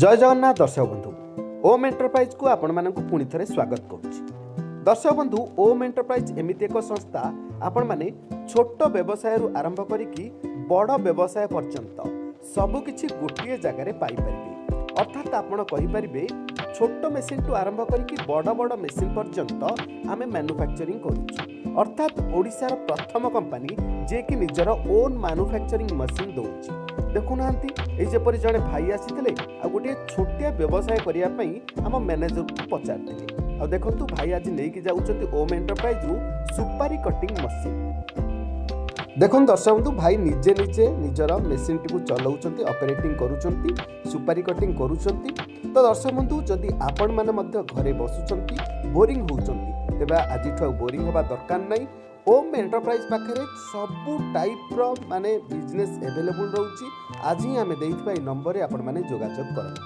ଜୟ ଜଗନ୍ନାଥ ଦର୍ଶକ ବନ୍ଧୁ, ଓମ୍ ଏଣ୍ଟରପ୍ରାଇଜକୁ ଆପଣମାନଙ୍କୁ ପୁଣି ଥରେ ସ୍ୱାଗତ କରୁଛି। ଦର୍ଶକ ବନ୍ଧୁ, ଓମ୍ ଏଣ୍ଟରପ୍ରାଇଜ ଏମିତି ଏକ ସଂସ୍ଥା, ଆପଣମାନେ ଛୋଟ ବ୍ୟବସାୟରୁ ଆରମ୍ଭ କରିକି ବଡ଼ ବ୍ୟବସାୟ ପର୍ଯ୍ୟନ୍ତ ସବୁକିଛି ଗୋଟିଏ ଜାଗାରେ ପାଇପାରିବେ। ଅର୍ଥାତ୍ ଆପଣ କହିପାରିବେ, ଛୋଟ ମେସିନ୍ଠୁ ଆରମ୍ଭ କରିକି ବଡ଼ ବଡ଼ ମେସିନ୍ ପର୍ଯ୍ୟନ୍ତ ଆମେ ମ୍ୟାନୁଫ୍ୟାକ୍ଚରିଂ କରୁଛୁ। ଅର୍ଥାତ୍ ଓଡ଼ିଶାର ପ୍ରଥମ କମ୍ପାନୀ ଯିଏକି ନିଜର ଓନ୍ ମ୍ୟାନୁଫ୍ୟାକ୍ଚରିଂ ମେସିନ୍ ଦେଉଛି। ଦେଖୁନାହାନ୍ତି, ଏଇ ଯେପରି ଜଣେ ଭାଇ ଆସିଥିଲେ ଆଉ ଗୋଟିଏ ଛୋଟିଆ ବ୍ୟବସାୟ କରିବା ପାଇଁ ଆମ ମ୍ୟାନେଜରକୁ ପଚାରିଥିଲେ। ଆଉ ଦେଖନ୍ତୁ, ଭାଇ ଆଜି ନେଇକି ଯାଉଛନ୍ତି ଓମ୍ ଏଣ୍ଟରପ୍ରାଇଜରୁ ସୁପାରି କଟିଂ ମେସିନ୍। ଦେଖନ୍ତୁ ଦର୍ଶକ ବନ୍ଧୁ, ଭାଇ ନିଜେ ନିଜେ ନିଜର ମେସିନ୍ଟିକୁ ଚଲାଉଛନ୍ତି, ଅପରେଟିଂ କରୁଛନ୍ତି, ସୁପାରି କଟିଂ କରୁଛନ୍ତି। ତ ଦର୍ଶକ ବନ୍ଧୁ, ଯଦି ଆପଣମାନେ ମଧ୍ୟ ଘରେ ବସୁଛନ୍ତି, ବୋରିଂ ହେଉଛନ୍ତି, ତେବେ ଆଜିଠୁ ଆଉ ବୋରିଂ ହେବା ଦରକାର ନାହିଁ। ଓମ୍ ଏଣ୍ଟରପ୍ରାଇଜ ପାଖରେ ସବୁ ଟାଇପ୍ର ମାନେ ବିଜନେସ୍ ଆଭେଲେବୁଲ୍ ରହୁଛି। ଆଜି ହିଁ ଆମେ ଦେଇଥିବା ଏଇ ନମ୍ବରରେ ଆପଣମାନେ ଯୋଗାଯୋଗ କରନ୍ତୁ।